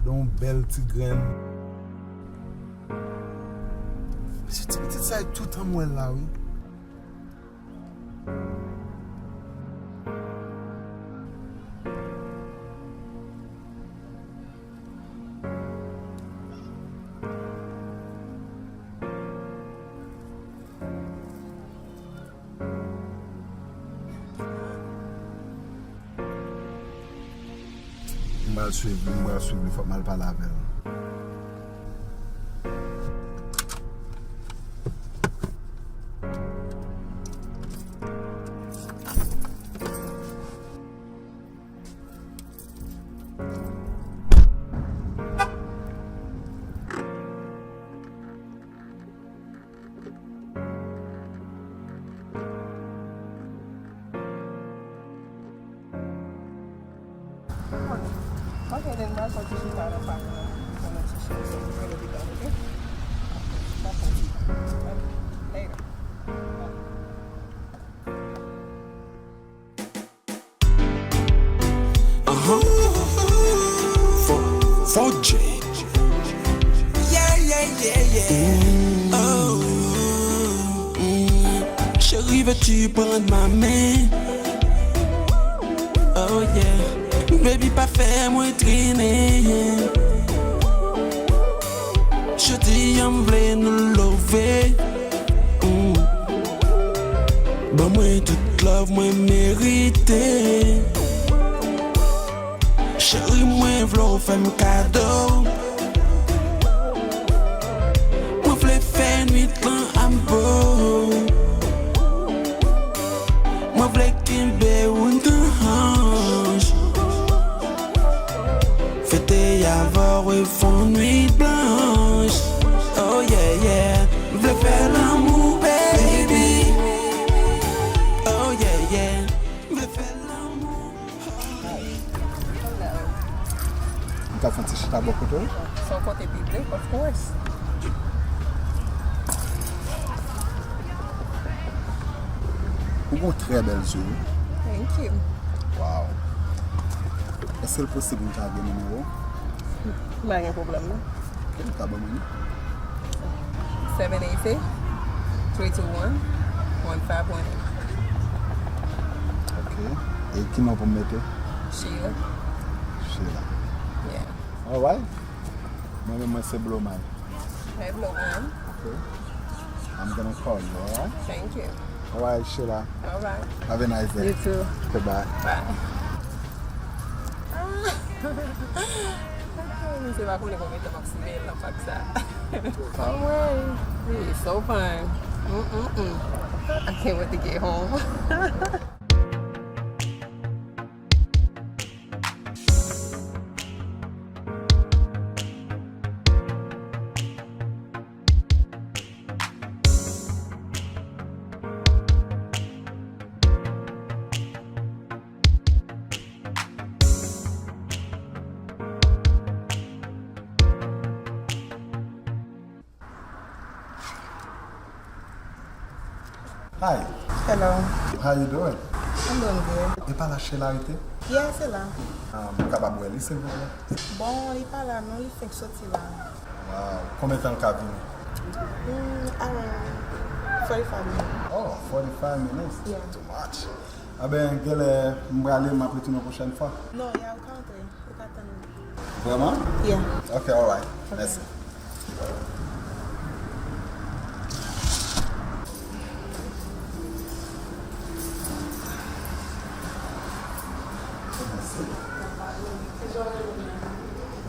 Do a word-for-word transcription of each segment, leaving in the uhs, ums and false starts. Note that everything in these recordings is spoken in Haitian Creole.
Don bèl ti grenn. Mesye, ti pitit sa e toutan m wè l la, wi. M pral swiv li, m pral swiv li, fòk m al pale avè l. Ok, then m pral soti chita nan pale nan, nan ti chèz, so m pral lopital, ok? Ok, m ap soti. Ok, later. Aha. Fò, Fò J. Yeah, yeah, yeah, yeah. Oh, mm. Chérie, veux-tu prendre ma main? Oh yeah. Baby, pa fè mwen trennen. Jodi a m vle nou love. Mm. Ban mwen tout love mwen merite. Cheri, mwen vle w fè m kado. Mwen vle fè nwit lan ap bo. Mwen vle kenbe w nan hanch. Fete avè w e fè yon nwit blanch. Oh yeah, yeah. M vle fè lanmou, baby. Oh yeah, yeah. M vle fè lanmou. Hi. Hello. M ka fè yon ti chita bò kote w? Sa w kote pi ble, of course. Ou gon trè bèl zye, wi. Thank you. Wow. Èske l posib m ka gen nimewo w? M pa gen pwoblèm, non. Ok, ou ka ban mwen li? Seven eight eight, three two one, one five one eight. Ok. E ki non pou m mete? Sheila. Sheila. Yeah. Alright. Mwen menm, mwen se Blomay. Hey, Blomay. Ok. I'm gonna call you, alright? Thank you. Alright, Sheila. Alright. Have a nice day. You too. Okay, bye. Bye. Misye pa konnen konbyen tan m ap simen l nan pak sa. Anmwey, it's so fun. Mm-mm-mm. I can't wait to get home. Hi. Hello. How you doing? I'm doing good. E pa la Sheila rete? Yeah, se la. Ah, m kapab wè li, silvouplè? Bon, li pa la non, li fenk soti la. Wow. Konbyen tan l ka vini? Hmm, around forty-five minutes. Oh, forty-five minutes? Yeah. Too much. Enben, genlè m prale, m ap retounen yon pwochèn fwa. Non, ya, ou ka antre. Ou ka tann li. Vrèman? Yeah. Ok, alright. Ok. Mèsi. Mèsi.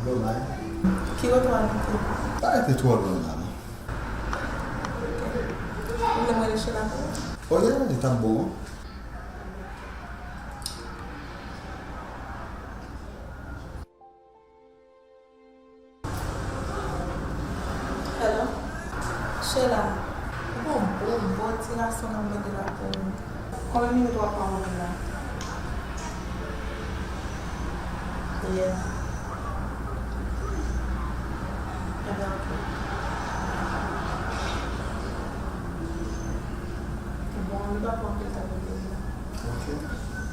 Blomay. Ki kote w al rete? Pa rete twò lwen la, non. Ou vle mwen rele Sheila pou ou? Oh yeah, li t ap bon. Hello? Sheila, ou gon bon, bon ti rason nan mande la pou ou. Konbyen minit w ap pran pou vin la? Yeah. Ebyen, ok. Bon, li pa pran anpil tan pou vin la. Ok.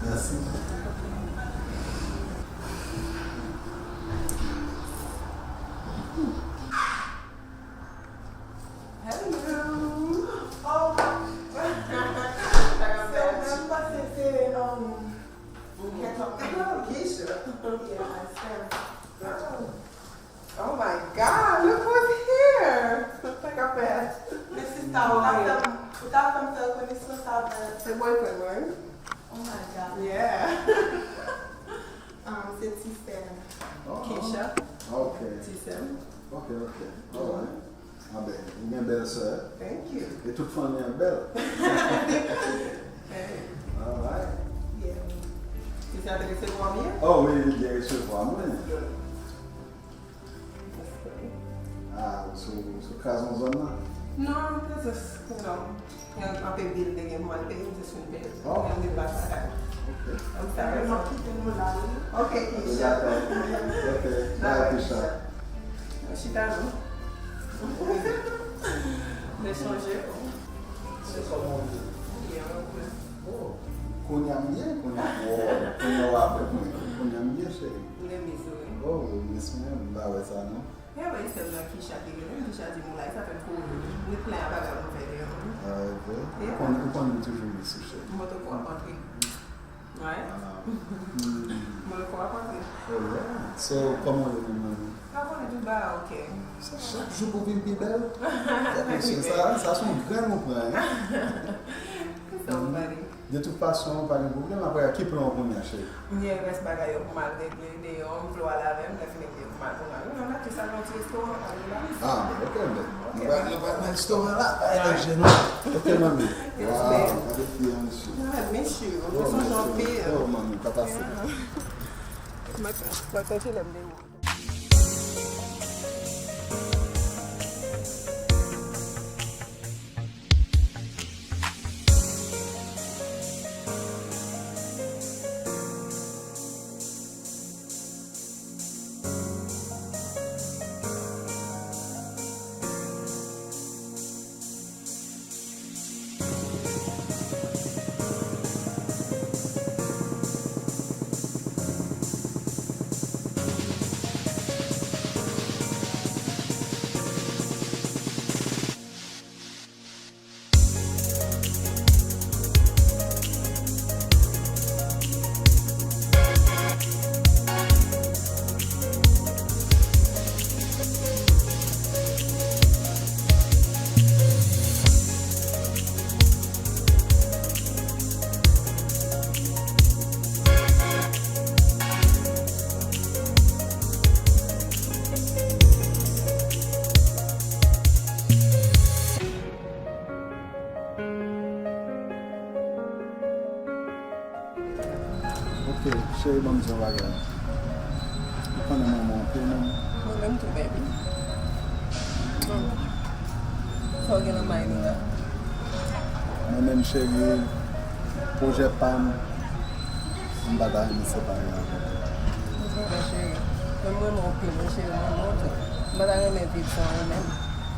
Mèsi. Ok. Hello. Oh. Se ou menm, paske se, um, Keisha. Yeah, I stand. Oh. Oh my God, look who's here. Look like a pet. This is Tara. Ou ta fè m fè konesans avèk. Se boyfriend mwen. Oh my God. Yeah. Um, se ti sè. Oh, Keisha. Ok. Ti sè m. Ok, ok. Alright. Ah ben, ou gen bèl sè. Thank you. E tout fanmi an bèl. Hey. Alright. Yeah. Ti sè te resevwa w byen? Oh wi, li byen resevwa mwen. That's good. Ah, ou sou, ou sou kaz yon zòn nan? Non, se just, you know, gen anpil bil te gen pou m al peye, m just vin peye. Oh. Gen anpil bagay. Ok. I'm sorry. Mwen kite nou la, wi. Ok, Keisha. Dakò. Ok. Bye, Keisha. Mwen chita non. Mwen chanje. Se kòman w ye? Byen, mwen byen. Oh. Kounye a m byen, kounye a, oh, kounye a w ap wè mwen, kounye a m byen, cheri. M te miss ou, wi. Oh, ou miss mwen, m pa wè sa non. Ewa, e sèl nan Keisha ki rele m, Keisha di m ou la, sa fè m kouri. M gen plen a bagay pou m fè deyò. Ah, e vre? Yeah. Ou konn, ou konn m toujou miss ou, cheri. M poko ap antre. Right? Ah. Hmm. M poko ap antre. Oh, yeah. So, kòman w ye menm, manmi? Pa konnen tout bagay ok. Se chak jou pou vin pi bèl. Fè konsyans, sa, sa se yon grenn ou pran, hein? Somebody. De tout fason, pa gen pwoblèm. Apre, ki plan w kounye a, cheri? M gen rès bagay yo pou m al regle deyò, m vle w al avè m, lè fini m gen pou m al pou m al. Wi, yon atis al nan ti restoran, pa gen bagay. Ah, ben, ok, ben. Ok. Nou pral, nou pral nan restoran la, pa gen anje non. Ok, manmi. Yes, babe. Wow, gade fi an, mesye. I miss you. Oh, mwen sonje w anpil. Oh, manmi, pa pase. Yeah. Mwen, mwen kontan lè m de ou. Ok, cheri, ban m di yon bagay. Ou konnen m renmen w anpil, menm. Mwen menm tou, baby. Sa w gen nan may nou la? Mwen menm, cheri, pwojè pa m, m pa ta renmen separe avè w. M konprann, cheri. Men mwen renmen w anpil, wi, cheri, mwen renmen w tou. M pa ta renmen viv san ou menm.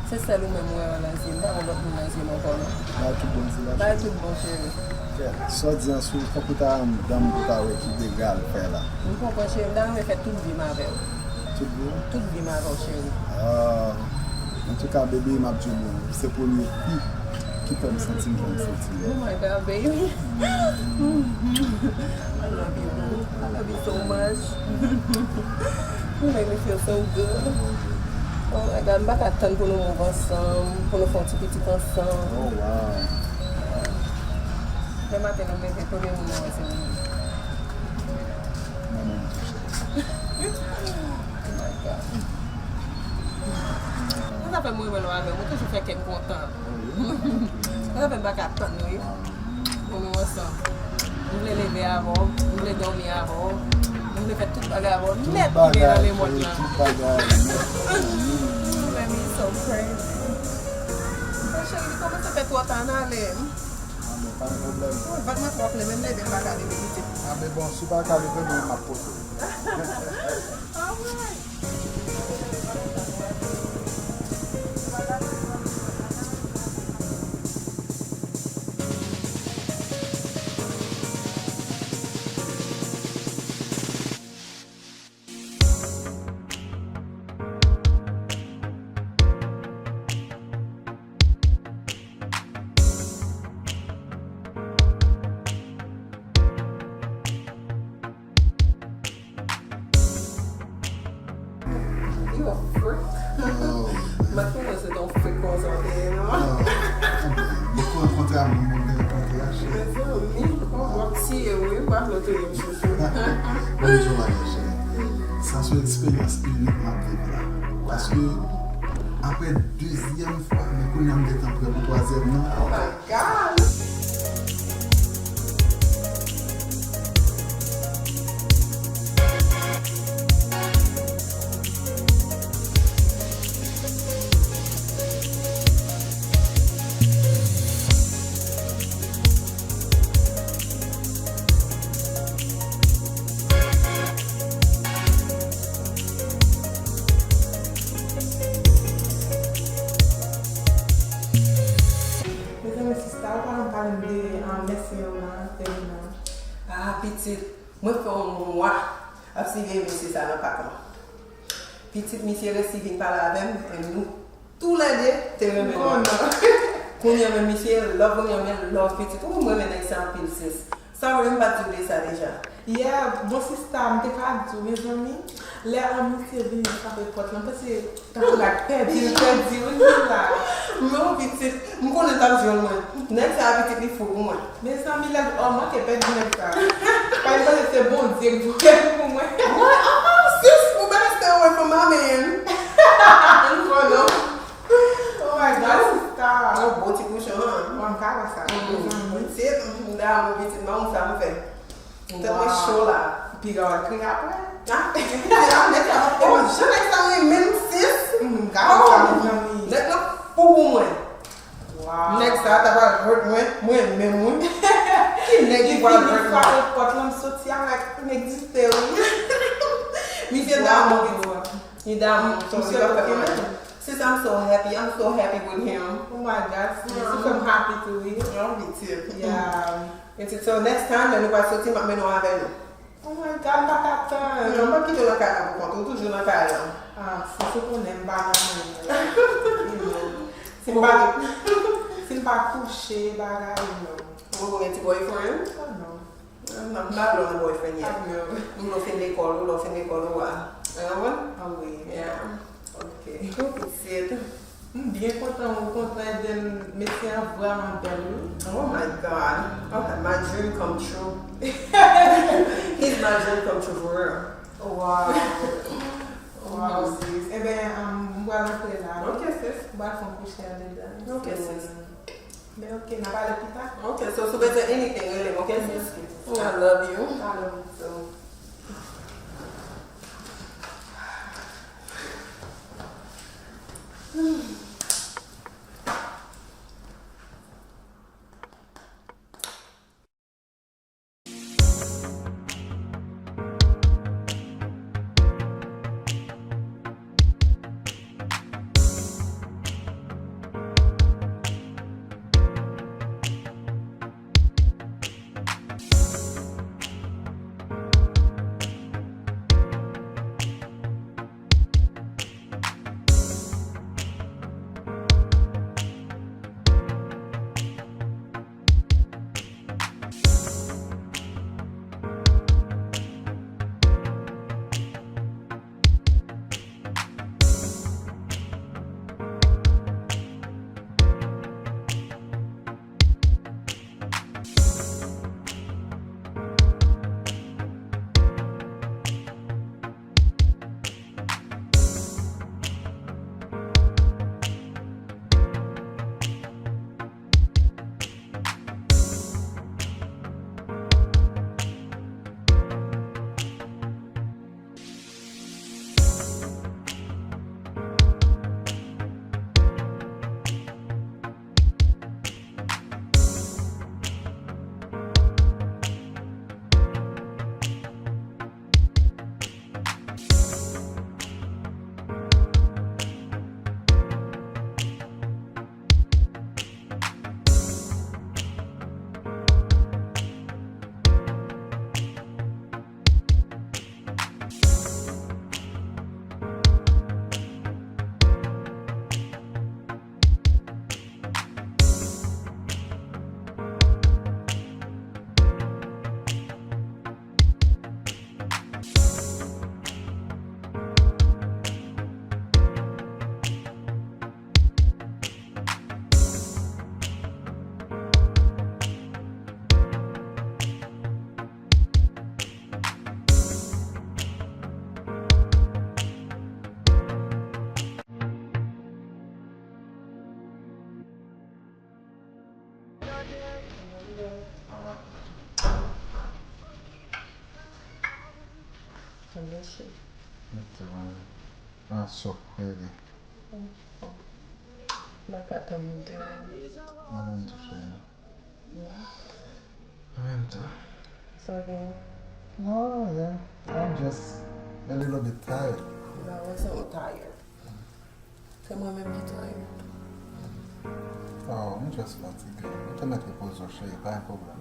Se sèl ou menm mwen wè nan zye m, m pa wè lòt moun nan zye m ankò non. Bay tout bon, ti la. Bay tout bon, cheri. Kè, sa w di an sou, fòk ou ta anndan m pou ta wè ki dega l fè la. M konpran, cheri, m ta renmen fè tout vi m avè w. Tout vi w? Tout vi m avè w, cheri. Ah, antouka, baby, m ap di w bon, se premye fi ki fè m santi m jan m santi m. Oh my God, baby. I love you, boo. I love you so much. You make me feel so good. Oh my God, m pa ka tann pou nou move ansanm, pou nou fè yon ti pitit ansanm. Oh, wow. Demen maten, lè m leve, premye moun mwen wè se ou menm. Mwen menm tou, cheri. Oh my God. Sa fè m renmen lè w avè m, ou toujou fè kè m kontan. Sa fè m pa ka tann, wi. Pou nou ansanm. M vle leve avè w, m vle dòmi avè w, m vle fè tout bagay avè w nèt ki gen nan lemonn nan. Tout bagay nèt. Baby, you so crazy. Mon cheri, li kòmanse fè twò ta, n ale. Ah, men pa gen pwoblèm. Wi, vant mwen twò plen, menm leve m pa ka leve, pitit. Ah, men bon, si w pa ka leve, mwen, m ap pote w. Alright. Kote yo chouchou. Bonjou, madanm cheri. Sa se yon eksperyans inik m ap viv la. Paske, apre dezyèm fwa, men kounye a m gentan prè pou twazyèm nan. Oh my God! Mezanmi, sista, ou pa konn pale m de, ah, mesye yo nan tèm nan. Ah, pitit, mwen fè yon mwa ap siveye mesye sa nan pak lan. Pitit, misye resi vin pale avè m, e nou toulède te renmen nou. Kounye a menm misye love, kounye a menm love pitit. Ou, mwen renmen nèg sa anpil, sis. Sa vre, m pa t di w de sa deja. Yeah, bon, sista, m te ka di w, mezanmi, lè an misye vini frape pòt lan, m panse tankou l ap pèdi, l pèdi, wi, li la. Men yon pitit, m konnen l t ap jwenn mwen. Nèg sa a pitit li fou pou mwen. Mezanmi, lè, oh, manke pèdi nèg sa. Pa m panse se Bondye k voye l pou mwen. Mwen, ah, sis, ou bèl espere wè fanm a men. M konnen. Oh my God, sista. Yon bon ti bouchon, hein? Mwen, m ka wè sa. Mezanmi. Pitit, m damou pitit, mwen, sa m fè. Tèt mwen cho la. Piga w al kriye apre. Ah, pitit, ah, nèg sa, oh, jan nèg sa renmen m, sis. M ka wè sa, mezanmi. Nèg la fou pou mwen. Wow. Nèg sa ta pral hurt mwen, mwen menm wi. Ki nèg ki pral hurt mwen? Li vini frape pòt lan, m soti avèk, m egziste wi. Misye damou pitit. Li damou, so li pa fè anyen. Sis, I'm so happy, I'm so happy with him. Oh my God, sis, ou fè m happy too wi. Yon pitit. Yeah. Pitit, so next time, lè nou pral soti, m ap mennen w avè nou. Oh my God, m pa ka tann. Non, m p ap kite w nan kay la pou kont ou, ou toujou nan kay la. Ah, sis, ou konnen m pa nan mwen. You know. Si m pa, si m pa kouche, bagay, non. Ou gen ti boyfriend? Oh non. Non, m pa vle w nan boyfriend yet. Ah, non. M vle w fin lekòl ou, lè w fin lekòl ou a. Ou konprann? Ah wi. Yeah. Ok. Ou pitit. M byen kontan, ou kontan, Eden, mesye an vrèman bèl wi. Oh my God. Okay, my dream come true. He's my dream come true for real. Wow. Wow, sis. Eben, um, m pral antre la. Ok, sis. M pral fè yon kouche andedan. Ok, sis. Men ok, n a pale pita. Ok, so si w bezwen anything, rele m, ok, sis? I love you. I love you too. Mwen blese. Mete mwen. Ah, so, baby. Oh, oh. Mwen pa tann mwen te wè. Mwen menm tou, cheri. Mwen menm tou. Sa w gen? Oh, yeah. I'm just a little bit tired. Mwen santi w tired. Se mwen menm ki tired. Oh, m just fatige. Ou te mèt repoze w, cheri, pa gen pwoblèm.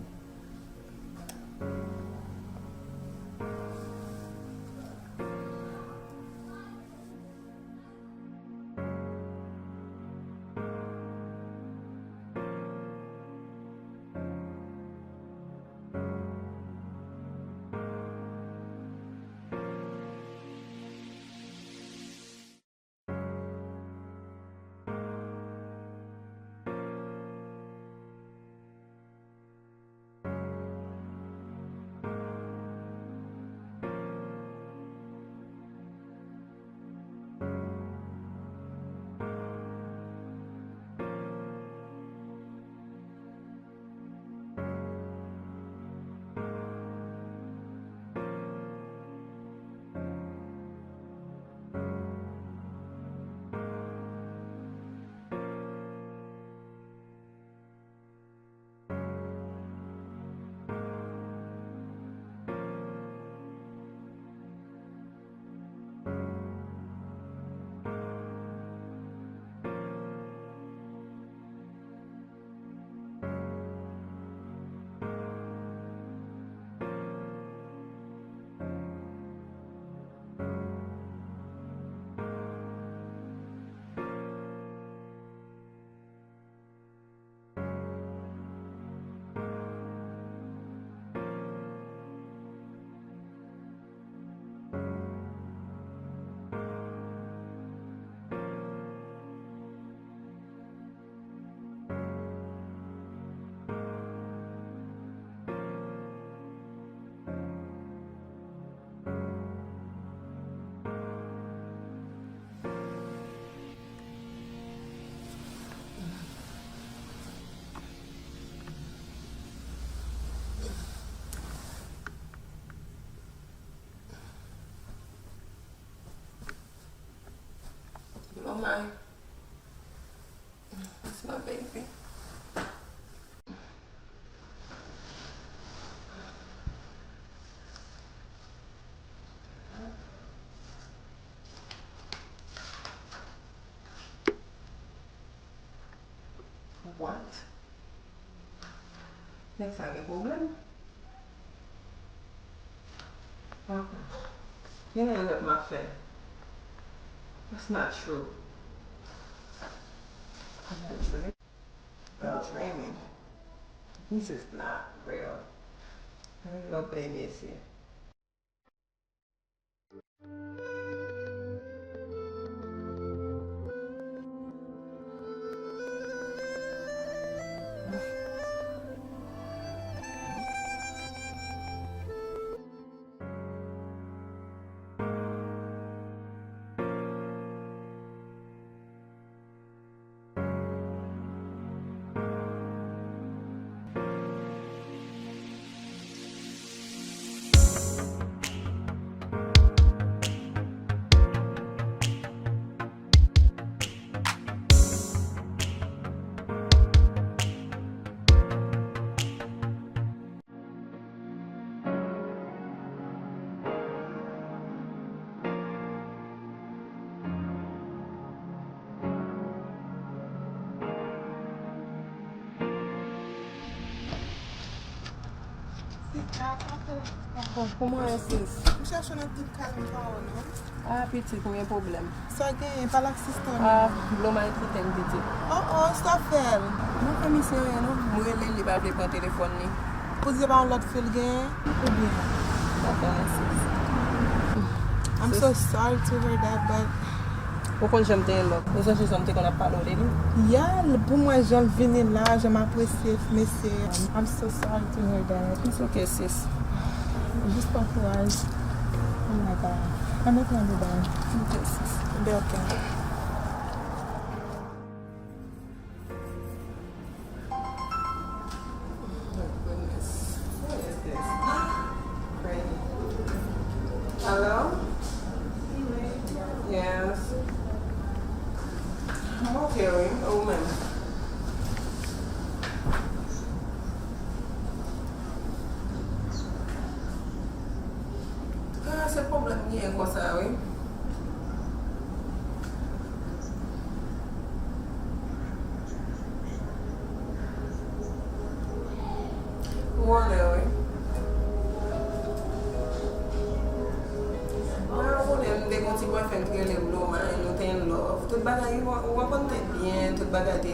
Blow my, that's my baby. What? Nèg sa gen pwoblèm. Pa konn. Gen erè m ap fè. That's not true. I'm not dreaming. I'm dreaming. This is not real. Ann lòk bay mesye. Bon, kòman w ye, sis? M chèche w nan tout kay, m pa wè w non. Ah, pitit, m gen pwoblèm. Sa genyen? Pale ak sista w non. Ah, Bloma kite m, pitit. Oh, oh, sa w fè l? M pa fè misye anyen non. M rele l, li pa vle pran telefòn li. Ou di se pa yon lòt fi l genyen? Oubyen? M pa konnen, sis. I'm so sorry to hear that, but Ou konn jan m te ye lòt. Ou sonje jan m te konn ap pale w de li? Yeah, pou mwen, jan l vini la, jan m apresye mesye. I'm so sorry to hear that. It's okay, sis. Jis pran kouraj. Oh my God. Ann met nan de bagay. Ok, sis. Be ok. Oh my goodness. What is this? Crazy. Hello? Ah, se pwoblèm m genyen konsa, wi. Ou konnen, wi. Mwen konnen m te gon ti boyfriend ki rele Blue Mind, nou te in love. Tout bagay, ou, ou konprann, te byen, tout bagay te,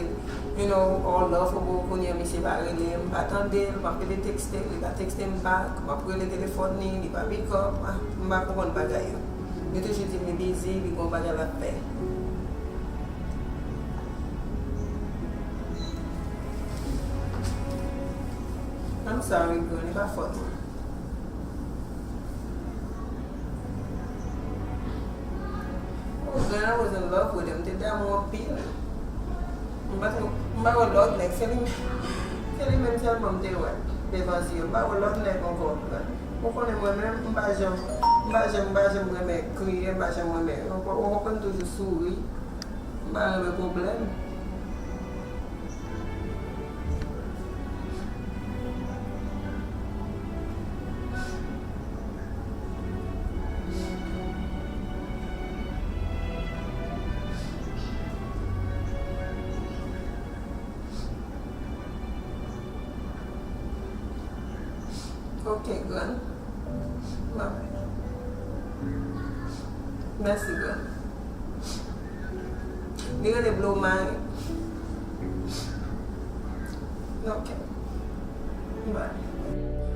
you know, all love, pou kounye a misye pa rele m, m pa tande l, m ap rele tekste l, li pa tekste m back, m ap rele telefòn li, li pa pick up. Ah, m pa konprann bagay yo. Li toujou di m li busy, li gon bagay l ap fè. I'm sorry, girl, li pa fòt mwen. Oh, girl, I was in love with him. M te damou anpil. M pa t, m pa wè lòt nèg. Se li, se li menm sèlman m te wè devan zye m. M pa wè lòt nèg ankò. Ou konnen mwen menm, m pa janm, m pa janm, m pa janm renmen kriye, m pa janm renmen. Ou konprann, toujou souri. M pa renmen pwoblèm. Ok, gran. Bon. Mèsi, gran. Li rele Blue Mind. Ok. Bye.